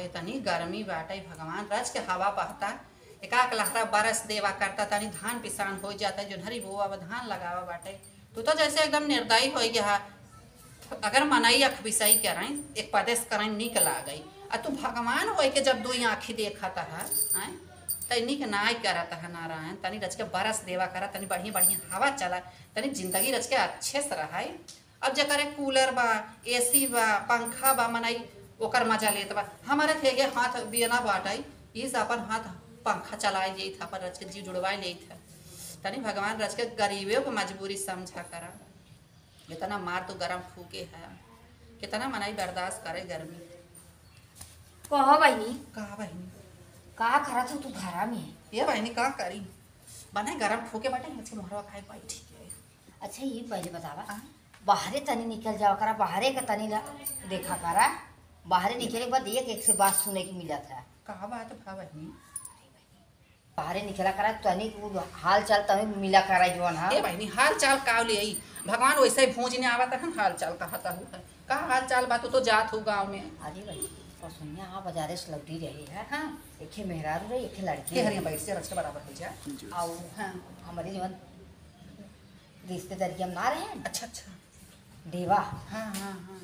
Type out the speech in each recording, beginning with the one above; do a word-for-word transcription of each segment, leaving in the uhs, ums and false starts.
तनी गर्मी बाटे, भगवान रच के हवा बहता, एकाक लहरा बरस देवा करता, तनी धान पिसान होइ जाता, जोन्हरी बोवा बा, धान लगावा बाटे। तू तो जैसे एकदम निर्दयी होइ गया है। अगर मनई अखबिसई करैं, एक पदेस करैं, नीक लागई। आ तू भगवान होइ के जब दुई आँखी देखत ह, हैं, त नीक नाई करत ह नारायण। तनी रच के बरस देवा करा, तनी बढ़िया बढ़िया हवा चला, तनी जिंदगी रच के अच्छे से रहै। अब जेकरे कूलर बा, एसी बा, पंखा बा, मनई ओकर मजा लेत बा। हमरे थे ये हाथ बियना बाटै, ई से अपन हाथ पंखा चलाए लेत ह, अपन रच के जीव जुड़वाए लेत ह। तनी भगवान रच के गरीबे के मजबूरी समझा करा। इतना मार तो गरम फूके है, कितना मनई बर्दाश्त करे गर्मी। कहो बहिनी, का बहिनी? का करत हो तू घरा में? ये बहिनी का करी, बने गरम फूके बाटे, आज के मोहरवा खाए बैठी के। अच्छा, ये पहले बतावा, हाँ? बाहरे तनी निकल जावा करा, बाहरे का तनी ला-, देखा करा, बाहरे निकले के बाद एक एक से बात सुने के मिलत है। का बात भा बहिनी? बाहरे निकला करा, तनी उ हाल चाल तनी मिला करा जौन है। ए बहिनी, हाल चाल का ले आई? भगवान वैसे ही भूंज ने आवत है, हाल चाल कहत हूँ। का हाल चाल बा? तू तो जात हो गाँव में। अरे भाई, परसोनिया हाँ बाजारे से लौटी रही है। हाँ। एके मेहरारू रही, एके लड़की के हरिया रही। बैठ से रच के बराबर हो जा। आओ। हाँ। हमारे जवन रिश्तेदारी हम ना रहे। अच्छा, अच्छा। देवा। हाँ, हाँ, हाँ।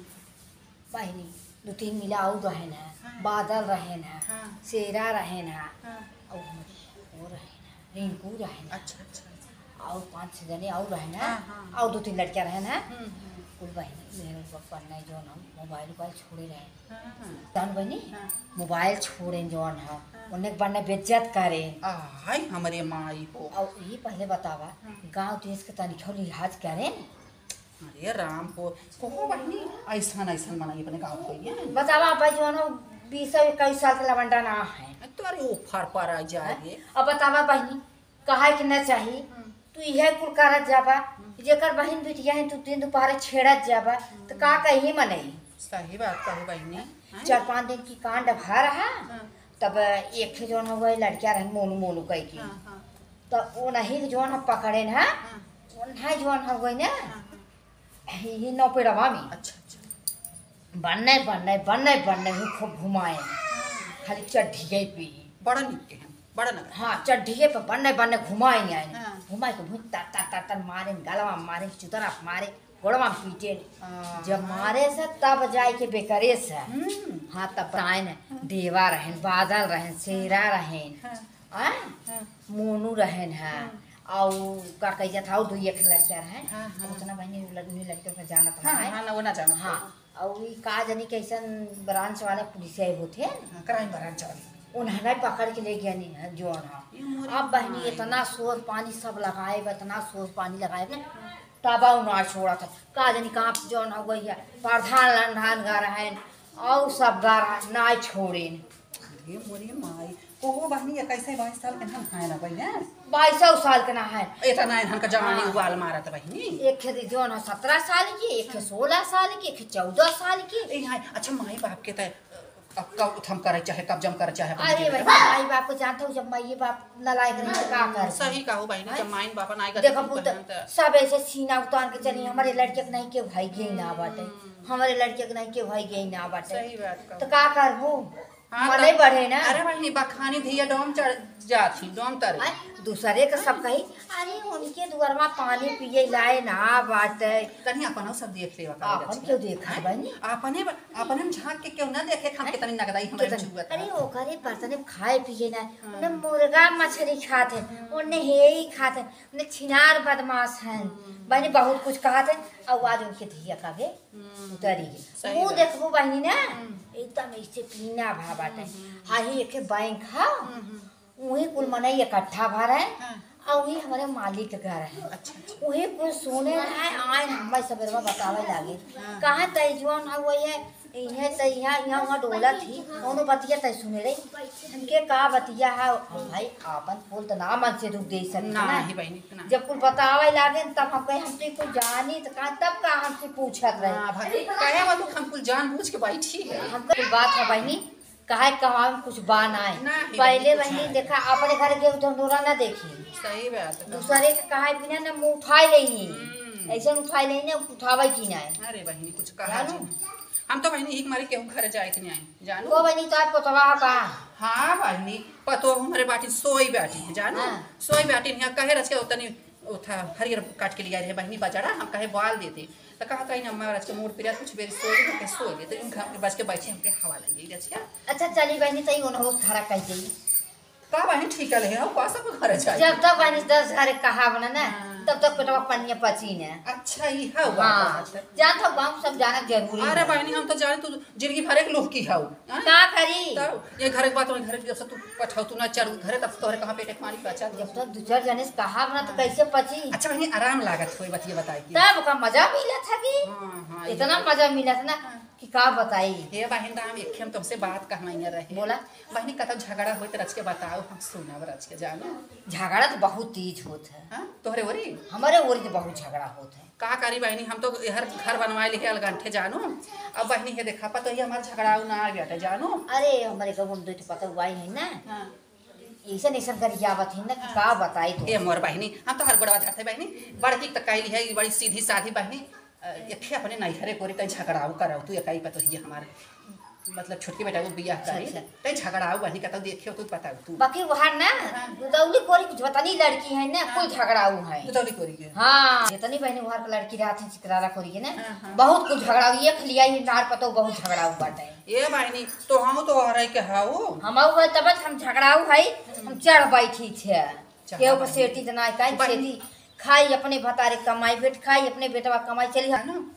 बहिनी, दो तीन मिला और रहन है, हाँ। बादल रहन है, हाँ। शेरा रहन है, हाँ। और हमारे वो रहन है, रिंकू रहन है। अच्छा, अच्छा, अच्छा। और पाँच छह जने और रहन है, हाँ, हाँ, और हाँ। दो तीन लड़कियाँ रहन है। हम्म, हम्म। कुल बहिनी, मेरे ऊपर पढ़ने जो हम मोबाइल उबाइल छोड़े रहे। हाँ। जान बहिनी, हाँ। मोबाइल छोड़े जौन है, हाँ। उन्हें के बढ़ने बेइज्जत करे। आय, हमरे माई हो। और ये पहले बतावा, हाँ। गाँव देश के तनिको लिहाज करे। अरे राम हो, कहो बहिनी, ऐसन, ऐसन मनई अपने गाँव होइए। बतावा, आप जो है ना, बीस इक्कीस साल के लवंडा ना है। तो अरे ऊपर पर आ जाए। हैं? अब बतावा बहिनी, कहे के न चाही, हम्म। तू इहे कुल करत जाबा, हम्म। जेकर बहिन बिटिया है, तू दिन दोपहर छेड़त जाबा, तो का हम्म। कही मनई? सही बात कहो बहिनी। हैं? चार पाँच दिन की कांड भा रहा, हाँ। तब एक ठे जौन हो गए लड़किया रहन मोनू, मोनू कह के। हाँ, हाँ। तो उन्हीं के जौन हम पकड़े ना, हाँ। उन्हीं जौन हो गई ना, हाँ, हाँ। ही, ही नौपेड़वा में। अच्छा, अच्छा। बन्ने, बन्ने, बन्ने, बन्ने ही खूब घुमाए। हाँ। खाली चड्ढिए पे। बड़ा निक के हैं, बड़ा नगर। हाँ, चड्ढिए पे बन्ने, बन्ने घुमाए आए। हाँ। घुमाए के भूत तर, तर, तर, तर मारे, गलवा मारे, चुतरा मारे, गोड़वा पीटे। हाँ। जब मारे से तब जाए के बेकरे से। हम्म। हाँ, तब बताए न, हाँ। देवा रहन, बादल रहन, शेरा रहन। हाँ। आय? हाँ। मोनू रहन है, हाँ। अउ का कही जात है, अउ दुई एक लड़का रहन। हाँ, हाँ। उतना बहिनी उ लड़-, उन्हीं लड़कों का जानत हाँ, है। हाँ, ना, वो ना जानत हाँ, है। अउ ई का जानी कैसन ब्रांच वाला पुलिस आए होते हैं। हाँ, क्राइम ब्रांच वाले। उन्हें नहीं पकड़ के ले गया नहीं है, जो ना। ये मोरी अब बहिनी माई। इतना सोर पानी सब लगाए बा, इतना सोर पानी लगाए बा, तब उ ना छोड़ा था। का जानी कहाँ जो ना हुआ है, प्रधान लंधान गा रहन, अउ सब गा रहन, ना छोड़ेन। अरे मोरी माई, ओहो बहिनी, इक्कीस बाईस साल के हम खाए ना बहिनी। बाईस साल के ना है। इतना इन्हन का जवानी हाँ। उबाल मारत बहिनी। एक खे जौन है सत्रह साल की, एक खे सोलह साल की, एक खे चौदह साल की। ए, हाँ, अच्छा, माई बाप के त अब कब थम करे चाहे कब्जम करे चाहे अपन अरे के भाई, बेटा। माई बाप को जानता हूँ, जब माई बाप नालायक रही तो का कर सही कहो बहिनी, हैं? जब माई बाप ना आएगा देखो तो पुत, कहन त सब ऐसे सीना उतार के चली, हमारे लड़के के नहीं के भाई गई ना बाटे, हम्म। हमारे लड़के के नहीं के भाई गई ना बाटे। सही बात कहो। तो का करबू? हाँ, मने तो बढ़े ना। अरे बहिनी, बखानी धिया डोम चढ़ जात ही, डोम तरे। आय, दूसरे के सब कही, "अरे, उनके दुआरवा पानी पिए लाए ना बाटे।" तनी अपनो सब देख लेवा करो, आपन बच्चा। क्यों देखा हैं? बहिनी? अपने ब-, अपने में झांक के क्यों ना देखे, हम हैं? कितनी नगदाई हमारे कितनी? जुआ था। अरे, ओकरे बर्तन में खाए पिए ना, हाँ। उन्हें मुर्गा मछली खात है, हाँ। उन्हें हेई खात है, उन्हें छिनार बदमाश हैं। हम्म। बहिनी, बहुत कुछ कहत है, और आज उनके धिया का गे हम्म। उतरी। सही मुँह बात। देखबू बहिनी ना, हम्म। एकदम ऐसे पीना भा बाटे। हम्म, हम्म। हाही एक बैंक हा, हम्म, हम्म। उही कुल मनई इकट्ठा भा रहे, हाँ। और उही हमारे मालिक के घर है। अच्छा, अच्छा। उही कुल सुने रहे, आए हमें सबेरवा बतावे लागे। हाँ। कहाँ तई जौन है वो ये, इहे तई यहाँ, यहाँ वहाँ डोलत ही, कौनो बतिया तई सुने रही। हमके का बतिया है, हम भाई आपन कुल तो ना मन से दुख दे सके ना, ना। ही बहिनी, ना। जब कुल बतावे लागे तब हम कहे हम तो कुल जानी तो का, तब का हमसे पूछत रहे। हाँ, भाई, कहे वालू हम कुल जान बूझ के बैठी है। हम कुल बात है बहिनी, काहे कहवा में कुछ बा ना है। ना, ही पहले बहिनी, कुछ बहिनी ना। देखा, अपने घर के ढंढोरा ना देखी। सही बात है। दूसरे के कहे बिना ना मुँह उठाए लेही। हम्म। ऐसे उठाए लेही ना, उठावे की ना है। अरे बहिनी, कुछ कहा जानो? जी। हम तो बहिनी एक मारे केहू घर जाए के नहीं आई, जानू। वो बहिनी तो आपको तबाह का? हाँ बहिनी, पतो हमरे बाटी सोई बाटी है, जानू। हाँ। सोई बाटी नहीं, कहे रच के उतनी उठा हरियर काट के लिया रहे बहिनी बजड़ा, हम कहे बाल देते। तो कहा कहीं अम्मा रच के मूड पिरिया कुछ बेरी सोई दे, के सोई दे। तो इन घर के बच के बैठे हमके हवा लग गई रच के। अच्छा चली बहिनी, तई उन्हों खरा कह देई। का बहिनी ठीक है, हम का सब घर जाए? जब तक बहिनी दस घर कहा बना ना, हाँ। तब तक पेटवा पनिया पची ना। अच्छा, ई है बात। हाँ। जान तो गाँव सब जाना जरूरी अरे है। बहिनी, हम तो जाने तू जिंदगी भर एक लोग की हाउ। हाँ? का करी? तब ये घर के बात, वही घर के जब से तू पठाओ, तू ना चढ़ घरे, तब तोहरे कहाँ पेट एक पानी पचा। जब तक दो चार जने से कहा बना तो हाँ। कैसे पची? अच्छा बहिनी, आराम लागत होई बतिया बताई के। तब का मजा मिलत है कि हाँ, हाँ, इतना ये मजा मिलत ना हाँ। कि का बताई। हे बहिन राम, एक हम तुमसे बात कहना रहे। बोला। बहिनी, कतौ झगड़ा होई त रच के बताओ, हम सुनब रच के, जानो। झगड़ा तो बहुत तेज होत है। हाँ? तोहरे ओरी? हमरे ओरी तो बहुत झगड़ा होत है। का करी बहिनी, हम तो हर घर बनवाए लिहे अलगंठे, जानो। अब बहिनी, हे देखा, पतोहिया हमार झगड़ाऊ ना आ गया था, जानो। अरे, हमरे गाँव में दो ठो पतोह आई है ना। हाँ। ऐसन, ऐसन गरियावत है ना कि हाँ। का बताई तो। ए मोर बहिनी, हम तो हर गोड़वा धरते बहिनी, बड़की तो कहली है, बड़ी सीधी साधी बहिनी। अ, एक ही अपने नैहरे कोरी तै झगड़ाऊ कराऊ तू, एकाई पतोहिया हमार, मतलब, छोटकी बेटा को बियाह अच्छा, करी, अच्छा। तै झगड़ाऊ बनी, कहता देखियो तू बताऊ तू। बाकी वहार ना, हाँ। गुदौली कोरी कुछ बतनी लड़की है ना, हाँ। कुल झगड़ाऊ है। गुदौली कोरी के? हाँ, जितनी बहनी वहार के लड़की रहत है, चित्राला कोरी के ना, हाँ, हाँ। बहुत कुल झगड़ाऊ, एक लिया ही नार पतोह बहुत झगड़ाऊ बाटे। ए बहनी, तो हम तो हरे के हाउ। हम है, तब हम झगड़ाऊ है, हम चढ़ बैठी थे। चढ़ केहू के बैठी। सेटी त ना, काहे बहनी। सेटी खाई अपने भतारे कमाई, बेट खाई अपने बेटवा कमाई, चली है ना?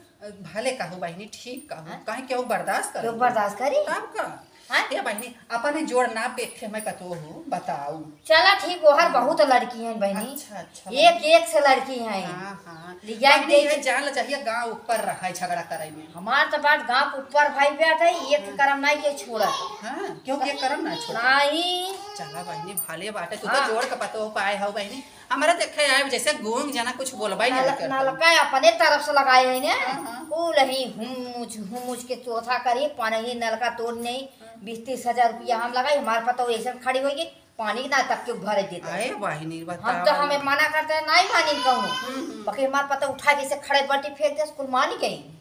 भले कहू बहिनी, ठीक कहू, हाँ? काहे केहू बर्दाश्त करी? केहू बर्दाश्त करी? तब का? हाँ? ए बहिनी, अपने जोड़ ना पेखे में पतोहू, बताऊ। चला ठीक, ओहर बहुत लड़की हैं बहिनी। अच्छा, अच्छा। एक, एक से लड़की हैं। हाँ, हाँ। लिया बहिनी, के ये जान ल चाहिए, गाँव ऊपर रहा है झगड़ा करे में। हमार तो बात गाँव के ऊपर भाई बात है, एक हाँ। करम नहीं के छोड़ा। हाँ, क्यों के करम ना छोड़ा? नहीं। चला बहिनी, भले बाटे, तू हाँ। तो जोड़ के पतोह पाए हो बहिनी। हमरा देखे आए जैसे गूंग जना कुछ बोलबा ही नहीं नल-, करता। नलका अपने तरफ से लगाए है ना, हाँ, हाँ। कुल ही हुमुच, हुमुच के चौथा करी, पानी नलका तोड़ नहीं, हाँ। बीस तीस हजार रुपया हम लगाई, हमार पतोह ऐसे खड़ी होई कि पानी ना तक के भरे देते। अरे बहिनी, हम बतावा तो हमें ना। मना करते हैं, नहीं मानी कहूँ। हम्म, हम्म। बाकी हमार पतोह उठा के ऐसे खड़े बल्टी फेंक दे, कुल मानी गई।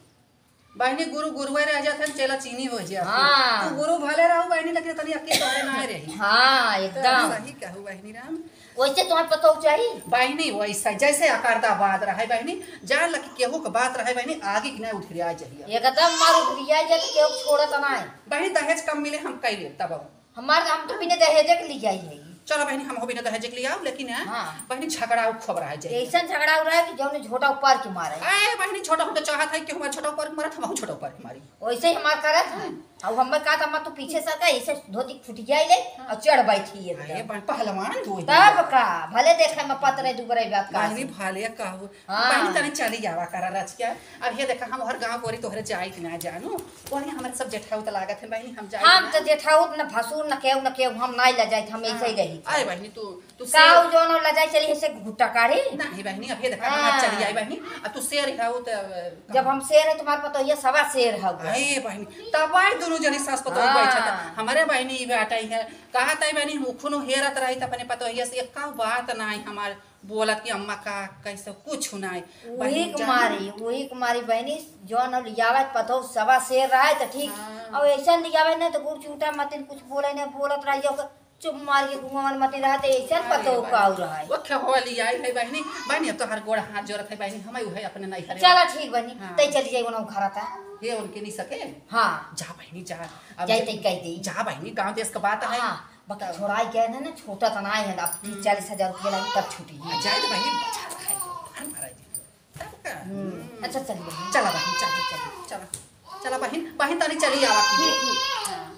बहिनी, गुरु गुरुए रह जात है, चेला चीनी हो जात है। हाँ। तू गुरु भले रहू बहिनी, लेकिन तनी अक्की तोहरे ना रही। हाँ, तो एकदम। सही कहू बहिनी राम। वैसे तुम्हारे पतोह चाहिए? बहिनी, वैसा जैसे अकरदाबाद रहे बहिनी, जान ल कि केहू के बात रहे बहिनी, आगे की ना उठिया चाहिए। एकदम मार उठिया जाए तो केहू छोड़त ना है। बहिनी, दहेज कम मिले, हम कई लेब तब। हमार, हम तो बिना दहेजे के लियाई है। चलो बहिनी, हम हो बिना दहेजे के लियाऊ, लेकिन, हैं, हाँ। बहिनी, झगड़ा खूब रहा जाए। ऐसन झगड़ा हो रहा है कि जौने झोटा ऊपर के मारे। ए बहिनी, छोटा हम तो चाहत है कि हमार छोटा ऊपर के मारत, हम झोटा ऊपर के मारी। वैसे ही हमार करत है। हाँ। अब हमें कहा था, "अम्मा, तू पीछे सरका, ऐसे धोती फुटिया ले हाँ। और चढ़ बैठी है हाँ, एकदम।" ये बहिनी, पहलवान तू ही तब है। का, भले देखे में पतरे दुबरे बात का बहिनी, से। भले कहू। हाँ। बहिनी, तनी चली आवा करा रच के। अब ये देखा, हम हर गाँव कोरी तोहरे जाइत ना जानू। ओने हमरे सब जेठाउत लागत है बहिनी, हम जाई हम ना। तो जेठाउत न भसुर न केहू न केहू, हम नाई लजाइत, हम हाँ। ऐसे ही रही। अरे बहिनी, तू, तू काऊ शेर। जोनो लजाई चली ऐसे घुट्टा काढ़ी। नहीं बहिनी, अब ये देखा, हम हाँ। चली आई बहिनी, अब तू शेर है, वो तो, जब हम शेर है, तुम्हारे पतोहिया सवा शेर है वो। अरे बहिनी, तब आई दोनों जनी सास पतोह हाँ। बैठा था। हमारे बहिनी ई बात आई है, कहा ताई बहिनी, हम उखनो हेरत रही था अपने पतोहिया से, एक का बात ना आई हमारे बोलत कि अम्मा का कैसे कुछ नाई। वही बहिनी के जान मारी, वही के मारी बहिनी, जौन अब लियावे पतोह सवा शेर रहे त ठीक, हाँ। और ऐसा लियावे ना तो गुड़ चूटा मतिन कुछ बोले ना, बोलत रह जाओ, चुप मार के घुमावन मतिन रहे त ऐसा अरे पतोह बहिनी, का रहे। वो खेहो लियाई है बहिनी, बहिनी अब तो हर गोड़ हाथ जोड़त है बहिनी, हम उहे अपने नहीं हरे। चला ठीक बहिनी, हाँ। तै चली जाई उन्हों घर आता। ये उनके नहीं सके। हाँ। जा बहिनी जा। अब जाई जा-, तै कह दी। जा बहिनी, गाँव देश का बात है। हाँ। बाकी तब। छोड़ाई गए ना, ना, छोटा तना है, अब तीस हम्म। चालीस हजार रुपया लगी, तब छूटी। आ, जाए तो बहिनी, बचा रहा है, हर मारा जी। तब का? हम्म, हम्म। अच्छा, चल बहिनी। चला बहिनी, चला, चला, चला। चला बहिनी, बहिनी तनी चली आवा की। ठीक, ठीक। हाँ।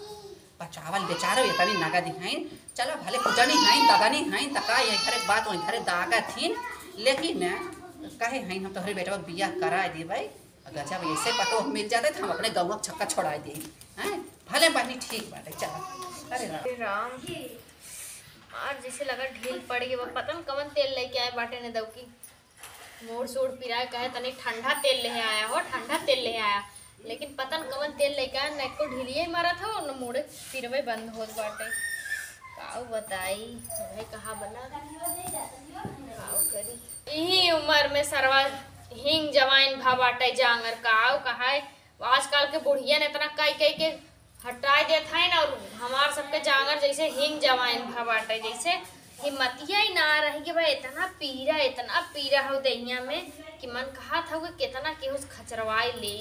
बचावल बेचारो, ये तनी नगद ही हैं। चला भले कुजनी हैं, दगनी हैं, तका ये घरे बात, वही घरे दागत ही। लेकिन कहे हैं, हम तोहरे बेटवा के बियाह करा देबै। अगर जब ऐसे पतोह मिल जाते तो हम अपने गौवा के छक्का छोड़ाई दे। हैं? भले बहिनी ठीक बाटे, चला। अरे राम। अरे राम। आज जैसे लगा ढील पड़ गई बा, पता न कवन तेल लेके आए बाटे ने दौकी। मूड़ सूड़ पिराए कहे तनी ठंडा तेल ले आया हो, ठंडा तेल ले आया। लेकिन पता न कवन तेल लेके आया, न एको ढीलिए मारत हो, न मूड़े पिरवे बंद होत बाटे। काऊ बताई, भाई कहाँ बना? काऊ करी? यही उम्र में सरवा हींग जवाइन भा बाटे जांगर, काऊ कहाए आजकल के बुढ़ियन इतना कई कई के हटाई देत हइन, और हमार सबके जांगर जैसे हींग जवाइन भा बाटे, जैसे हिम्मतिया ही ना रही कि भाई इतना पीरा, इतना पीरा हो देहिया में कि मन कहत हउ कि कितना केहू से खचरवाई ले।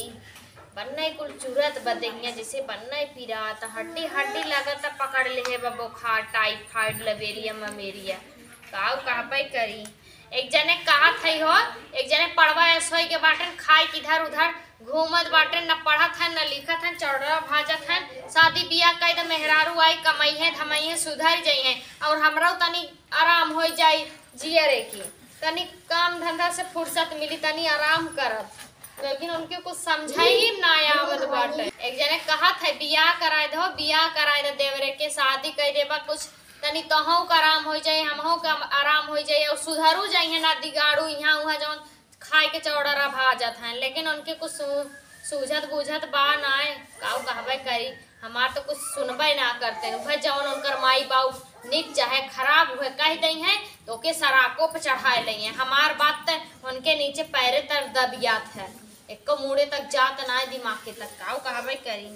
बन्ने कुल चुरत बा देहिया, जैसे बन्ने पीरात, हड्डी हड्डी लागत पकड़ लेहे बा बुखार, टाइफाइड, लबेरिया, ममेरिया। काउ कहबे करी। एक जने कहत हई हो, एक जने पड़वा ऐस होई के बाटन, खाई के इधर उधर घूमत बाटन, न पढ़त हन, न लिखत हन, चौड़रा भाजत हन। शादी बियाह कई द मेहरारू आई, कमइहे धमइहे, सुधर जइहे, और हमरो तनी आराम हो जाई जियरे की, तनी काम धंधा से फुर्सत मिली, तनी आराम करब। लेकिन उनके कुछ समझाई ना आवत बाटे। एक जने कहत है, "बियाह कराए दो, बियाह कराए दो देवरे के, शादी कर देबा, कुछ तनी तोहू का आराम हो जाई, हमहू का आराम हो जाई, और सुधरू जाई है ना दिगाड़ू, यहाँ उहाँ जौन खाए के चौड़ा रहा जात हैं।" लेकिन उनके कुछ सू-, सूझत बूझत बा नाय, काऊ कहबे करी। हमार तो कुछ सुनबे ना करते हैं। उहे जौन उनकर माई बाऊ निक चाहे खराब उहे कह दई हैं, तो ओके सराको पे चढ़ाए लई हैं। हमार बात तो उनके नीचे पैरे तर दबियात है, एको मूड़े तक जात ना है दिमाग के तक। काऊ कहबे करी।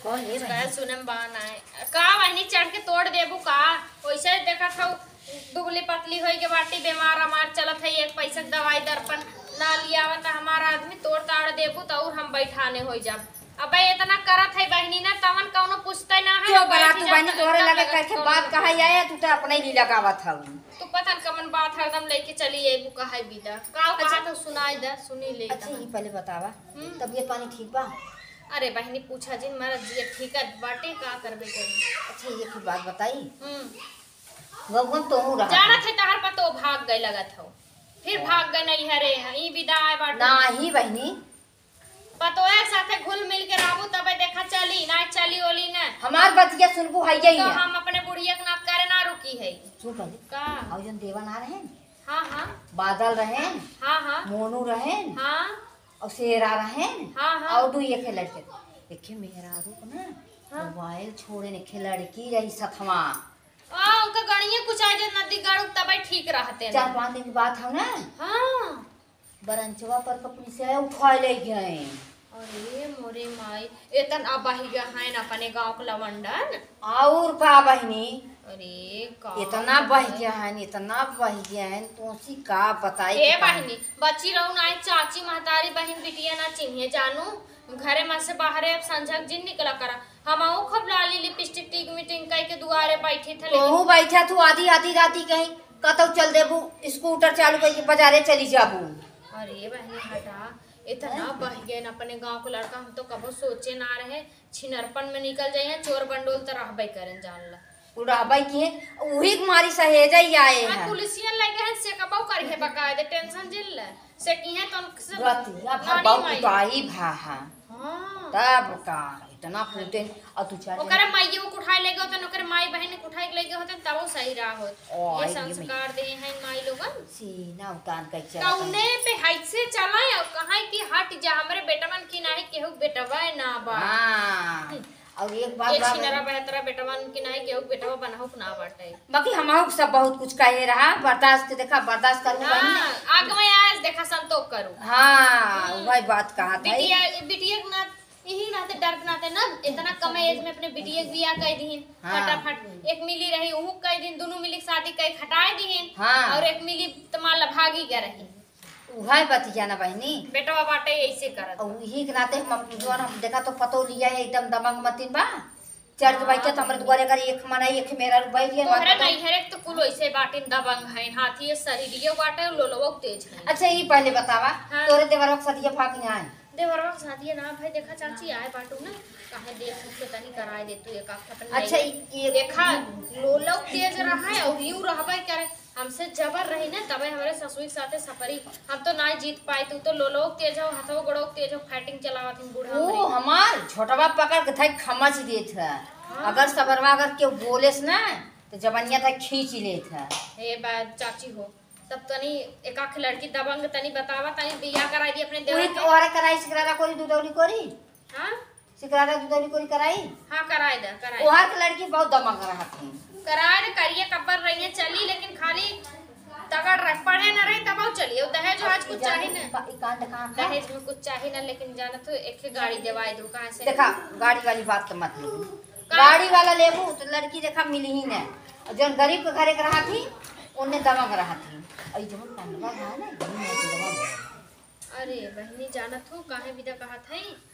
कौन है कुछ कहे बहनी? सुने में बा ना है। का बहनी चढ़ के तोड़ देबू का? वैसे देखत हऊ दुबली पतली होई के बाटी, बीमार अमार चलत है, एक पैसा के दवाई दर्पण ना लियावत हमार आदमी, तोड़ ताड़ देबू तो और हम बैठाने हो जाब। अबे इतना करत है बहनी ना, तवन कौनो पूछते ना है, जो बैठी बरातू जा बहनी तोरे तब लगे लगत करके कौनो बात कहा पूछे। आया, तू तो अपने ही लगावत हऊ। तू पता न कमन बात हरदम लेके चली अइबू कहे बिदा। का अच्छा। कहा तो सुनाई दे, सुनी ले अच्छा, तवन। ये पहले बतावा, हम्म। तबीयत पानी ठीक बा? अरे बहनी पूछा जिन, मरद जिए ठीक है बाटे, का करबे करी। अच्छा, ये फिर बात बताई। हम्म। गौगम तोहू रहा जानत है तहर पतो भाग गए लगत हो, फिर हाँ। भाग गए नहीं हरे, ई बिदा आए बाटे। नाही बहनी, पतोहे साथे घुल मिल के रहबू, तबे देखा चली, ना चली ओली ना। हमार बतिया सुनबू, है यही तो है। हम अपने बुढ़िया के नात करे ना रुकी है। सुन पहले। का? और जन देवा ना रहे? हाँ, हाँ। बादल रहे? हाँ, हाँ। मोनू रहे? हाँ। और शेरा रहे? हाँ, हाँ। और दू एक लड़के। देखे मेहरारू को ना, हाँ। मोबाइल छोड़े ने, खे लड़की रही सथवा। आ, उनका गणिये कुछ आ जाए, नदी गाड़ू तबे ठीक रहते ना। चार पाँच दिन की बात है ना। हाँ। बरंचवा पर का पुलिस आया, उठाए ले गए। अरे मोरे माई, इतना बहिगा है ना अपने गाँव के लवंडन। और का बहिनी? अरे का इतना बताई? बहिगा है, इतना बहिगा है, तोसी का बताई ए का? बहिनी, बची रहू ना, चाची महतारी बहिन बिटिया ना चिन्हिए जानू, घरे में से बाहरे अब संझक जिन निकला करा। हमहू खूब लाली लिपस्टिक टिक मिटिंग कई के दुआरे बैठी थे, लेकिन तोहू बैठा तू आधी आधी राती कहीं कतौ चल देबू, स्कूटर चालू करके बाजारे चली जाबू। अरे बहनी हटा, इतना हैं? बह गए न अपने गाँव के लड़का, हम तो कबो सोचे ना रहे, छिनरपन में निकल जाइए, चोर बंडोल तो रहबे करें जान ला। उ रहबे किहे, उही के मारी सहेजे ही आए आ, हैं। पुलिसिया लगे हैं, से कबो करिए बकायदे, टेंशन जिन ले। से किहे तो उनसे गति, अब नानी बहुत माई। उताही भा है। हाँ। तब का, इतना फूटे, और तू चल ओकरे माइये को उठाए ले गए होतन, ओकरे माई बहन के उठाए के ले गए होतन, तब वो सही रहा होत। ओ, ये आई रे संस्कार दे हैं माई लोगन। सीना उतान के चला कौने पे हाथ से चला और कहाँ कि हट जा, हमरे बेटवन की नाही केहू बेटवा ना बा। हाँ। हम्म। और एक बात ये बा छिनरा बहन। बहतरा बेटवन की नाही केहू बेटवा बनहु के ना बाटे। बाकी हमहू के सब बहुत कुछ कहे रहा, बर्दाश्त के देखा, बर्दाश्त करबू बहिनी। हाँ, आग में आए देखा संतोष करू। हाँ, हम्म। वही बात कहा था। बिटिया, बिटिया के ना, यही नाते डर के नाते ना, इतना कम एज में अपने बिटिया के बियाह कर दीहिन, हाँ। फटाफट। एक मिली रही, उहू कर दीहिन, दोनों मिली के शादी कर हटाए दीहिन, हाँ। और एक मिली तो मान ला भागी गए रही। उहे बतिया ना बहिनी। बेटवा बाटे ऐसे करत। और यही के नाते हम अपन जौन हम देखा तो पतो लिया है, एकदम दबंग मतिन बा। चढ़ के बैठे तो हमरे दुआरे करी, एक मनाई, एक मेरा रुपये लिए तोहरे बात। नैहरे के तो कुल ऐसे बाटिन दबंग है, हाथी शरीरियो बाटे, लोलवो तेज है। अच्छा, ई पहले बतावा, हाँ। तोरे देवरवा के सदिया भाग ना है? देवरवा के सदिया ना भाई, देखा चाची आए बाटू ना, काहे देख के तनी कराए दे तू एक आध अपन अच्छा, नैहरे। ई, ई देखा, लोलव तेज रहा है और यू रहबे करे। हमसे जबर रही ना, तबे हमरे ससुई के साथे सफरी। हम तो ना जीत पाई, तू तो लोलो तेज हो, हथो गोड़ो तेज हो, फाइटिंग चलावत हम बूढ़ा ओ, हमरे। हमार छोटवा पकड़ के थाई खमच देत है। हाँ। अगर सबरवा अगर केहू बोलेस ना, तो जबनिया थाई खींच लेत है। हे बा, चाची हो, तब तनी एक आख लड़की दबंग तनी बतावा, तनी बियाह कराई दी अपने देवर वही के। तोहरे कराई, सिकरारा कोरी, दुदौली कोरी। हाँ? सिकरारा दुदौली कोरी कराई? हाँ, कराई दे, कराई। ओहार के लड़की बहुत दबंग रहत है। कराए दे, करिए कब्बर रहिए चली, लेकिन खाली तगड़ रह, पढ़े न रही तब चलिए, दहेज आज कुछ चाही ना। ई कांड कहाँ का? दहेज में कुछ चाही ना, लेकिन जानत हो, एक ही गाड़ी देवाई दो, कहाँ से? देखा, गाड़ी वाली बात तो मत लो। का? गाड़ी वाला लेबू तो लड़की देखा मिली ही ना। और जौन गरीब के घरे के रहा थी, उन्हें दबंग रहा थी। और जौन पंडवा रहा ना, यही में दबंग रहा। अरे बहिनी, जानत हो काहे विदा कहत है?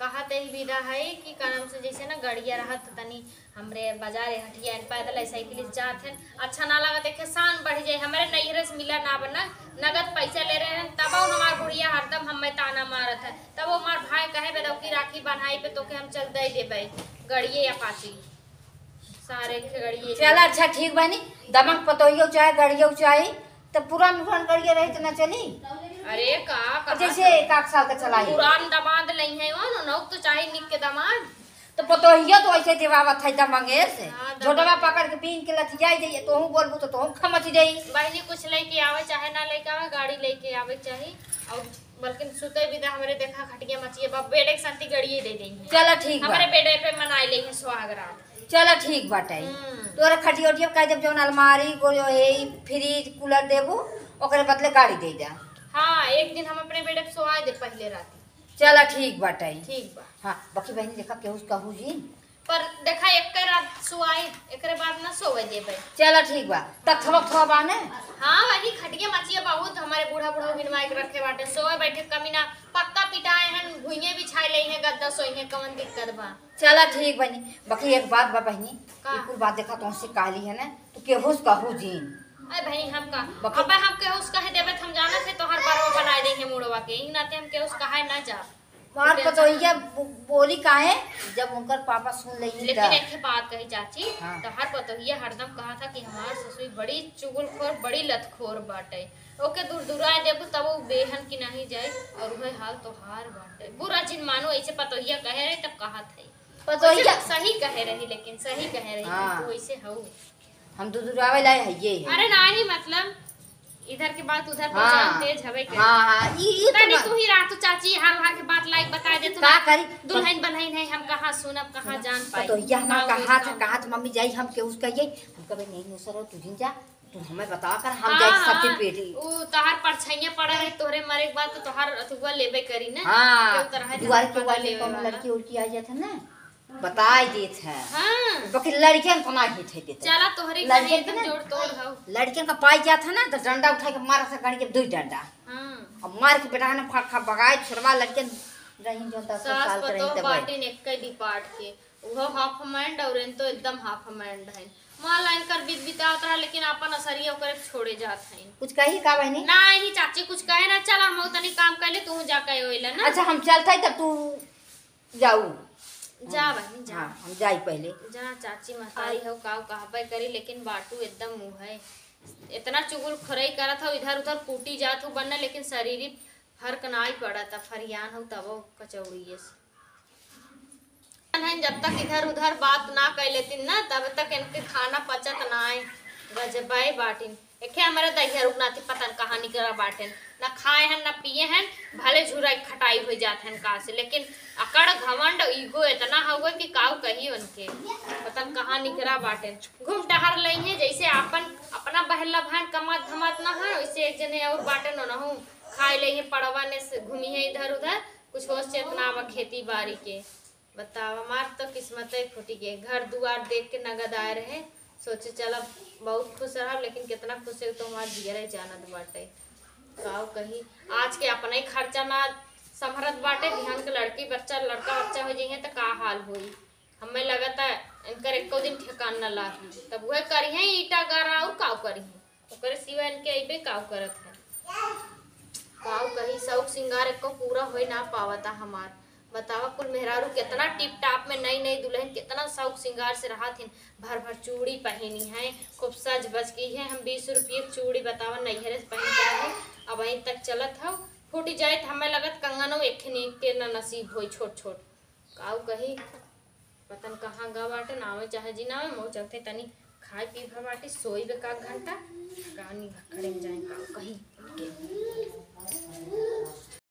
कहत यही विदा है कि का नाम से, जैसे ना गड़िया रहत तनी हमरे बाजार हटिया पैदल ऐसे साइकिल से जात है, अच्छा ना लागत, एक शान बढ़ जाए। हमारे नैहरे से मिला ना बना, नगद पैसा ले रहे हैं, तब हमार बुढ़िया हरदम हमें ताना मारत है, तब हमार भाई कहे बेदौकी राखी बन्हाई पे तोके हम चल दे देबे गड़िए या पाची। सारे के गड़िए। चल अच्छा ठीक बहिनी, दमक पतोहियो चाहे गड़ियो चाहे, तो पुरान पुरान गड़िया रही तो ना चली। अरे का, कहाँ जैसे से? एक आध साल का चलाई। पुरान दामाद नहीं है वो, नौक तो चाहे निक के दामाद। तो पतोहियो तो ऐसे देवावत है दमंगे से। हाँ, दमंगे। झोटवा पकड़ के बीन के लथियाई जाइए, तोहू बोलबू तो तोहू खमच जाई। बहिनी कुछ लेके आवे चाहे ना लेके आवे, गाड़ी लेके आवे चाही। और बल्कि सुते बिदा हमरे देखा खटिया मचिए बा, बेडे के शांति गड़िए दे देई है। चला ठीक बा। हमरे बेडे पे मनाई ले है सुहाग रात। चला ठीक बाटे। हम्म। तोरा खटिया उटिया कह देब जौन अलमारी, गो-, हे, फ्रिज, कूलर देबू, ओकरे बदले गाड़ी दे जा। हाँ, एक दिन हम अपने बेडे पे सोवाए दे पहले राती। चला ठीक बाटे। ठीक बा। हाँ, बाकी बहिनी देखा केहू से कहू जी। पर देखा, एक रात सोवाई, एकरे बाद ना सोवे देबे। चला ठीक बा। तक थबक थबा बाने? हाँ, वही खटिया मचिया बहुत हमारे बूढ़ा बूढ़ा बिनवाई के रखे बाटे। सोवे बैठे कमी ना, पक्का पिटाए हन, भुइये बिछाए ले हैं, गद्दा सोई हैं, कवन दिक्कत बा? चला ठीक बनी। बाकी एक बात बा बहिनी, का? ई कुल बात देखा तोहसे कहली है ना, तू केहू से कहू जीन। अरे बहिनी, हम का, बाकी अब हम केहू से कहे देबे त हम जानत है तोहर बरवा बनाए दे हैं मुड़वा के, ई नाते हम केहू से कहे ना जा। हमार पतोहिया बो-, बोली काहे, जब उनकर पापा सुन लेही लेकिन त। एक ठे बात कही चाची, हाँ। तोहार पतोहिया हरदम कहा था कि हमार ससुर बड़ी चुगलखोर, बड़ी लतखोर बाटे। ओके दूर दूराए देबू तब वो बेहन की नहीं जाई, और वह हाल तोहार बाटे। बुरा जिन मानो, ऐसे पतोहिया कहे रहे तब कहा था। पतोहिया वैसे सही कहे रही, लेकिन सही कहे रही, हाँ। तू वैसे हऊ। हम दूर दूर आवे लाए है ये है। अरे नाही, मतलब इधर के बात उधर हाँ। पहुँचान तेज हवे के। हाँ, हाँ, ई, ई तो तनी बात। तू ही रह, तू चाची हर हर के बात लाइक बता दे, तू का करी? दुल्हन बनहिन है, हम कहाँ सुनब, कहाँ जान पाई? पतोहिया हमार कहा था, कहा था, "मम्मी जाई, हम केहू से कहिए?" हम कहे, "नहीं, नहीं, सर, तू जिन जा, तू हमें बता कर, हम हाँ, जाई हाँ, सती पेटी।" उ तोहार परछाइयाँ पड़ा है, तोहरे मरे के बाद तो तोहार अथुआ लेबे करी ना। हाँ, केहू तरह दुआरे के पता वाले लेवे कौनो वाला। लड़की उड़की आ जात है ना, बताई देत है। हाँ। बाकी लड़कियन को ना हित है देते। चला तोहरी लड़कियन कहीं के एकदम ना, जोड़ तोड़ हौ। लड़कियन का पाई जात है ना, तो डंडा उठा के मारा से गाड़ी के दुई डंडा। हाँ। अब मार के बेटा है ना, फा-, खा बगाए छोड़वा लड़कियन रही जो दस सास साल के रही पतोह तब। बाटिन एक डिपार्ट के, उहो हाफ मैंड और इन तो एकदम हाफ मैंड है। माँ लाइन कर बीत बितावत रहा, लेकिन आपन असरिया ओकरे छोड़े जात है। कुछ कही का बहनी? ना ही चाची कुछ कहे ना, चला हम तनी काम कर ले, तू जा के ओइला ना। अच्छा हम चलत है तब तू जाऊ। जा बहिनी, जा। हाँ, हम जाई पहले। जा, चाची महतारी आई। हो, काऊ कहबे करी, लेकिन बाटू एकदम मुँह है। इतना चुगलखोरी करत हो, इधर उधर कूटी जात हो, बनना, लेकिन शरीर फर्क ना आई पड़त, फरियान हो तबो कचौड़िए से। नहीं, जब तक इधर उधर बात ना कर लेती ना, तब तक इनके खाना पचत ना है। गजबाई बाटिन। एखे हमरे दहिया रुक नाती पता न कहाँ निकरा बाटेन, ना खाए हन ना पिए हन, भले झुरा खटाई हो जात हन का से, लेकिन अकड़ घमंड ईगो इतना हउवे कि काऊ कही उनके, पता न कहाँ निकरा बाटेन। घूम टहर लई है जैसे आपन अपना बहला भान कमात धमात ना है, वैसे एक जने और बाटेन ओनहु खाए लई है, पड़वा ने से घूमी है इधर उधर, कुछ होश चेतना बा खेती बाड़ी के। बतावा, हमार तो किस्मते फूटी गए। घर दुआर देख के नगद आए रहे, सोचे चला बहुत खुश रहब, लेकिन कितना खुश है तो हमार जियरे जानत बाटे। काऊ कही, आज के अपने खर्चा ना संभरत बाटे, बिहान के लड़की बच्चा, लड़का बच्चा हो जइहे त का हाल होई। हमें लगता इनकर एको दिन ठिकान न लागी, तब वह करिहे ईटा गारा और काऊ करिहे। ओकरे सिवा इनके अइबे काऊ करत है। काऊ कही, शौक सिंगार एको पूरा होई ना पावता हमार। बतावा, कुल मेहरारू कितना टिप टाप में, नई नई दुल्हन कितना शौक सिंगार से रहत हिन, भर भर चूड़ी पहिनी है, खूब सज बज के है। हम बीस रुपये के चूड़ी बतावा नैहरे से पहिन के आए हैं, अब अहीं तक चलत हौ। फूट जाए त हमें लगत कंगनो एक ठे के न नसीब होई छोट छोट। काऊ कही, पता न कहाँ गा बाटे, ना आवे चाहे जी ना आवे, मऊ चलते तनी खाए पी भर बाटी, सोई बे का घंटा, गानी भक्कड़े में जाए काऊ कही।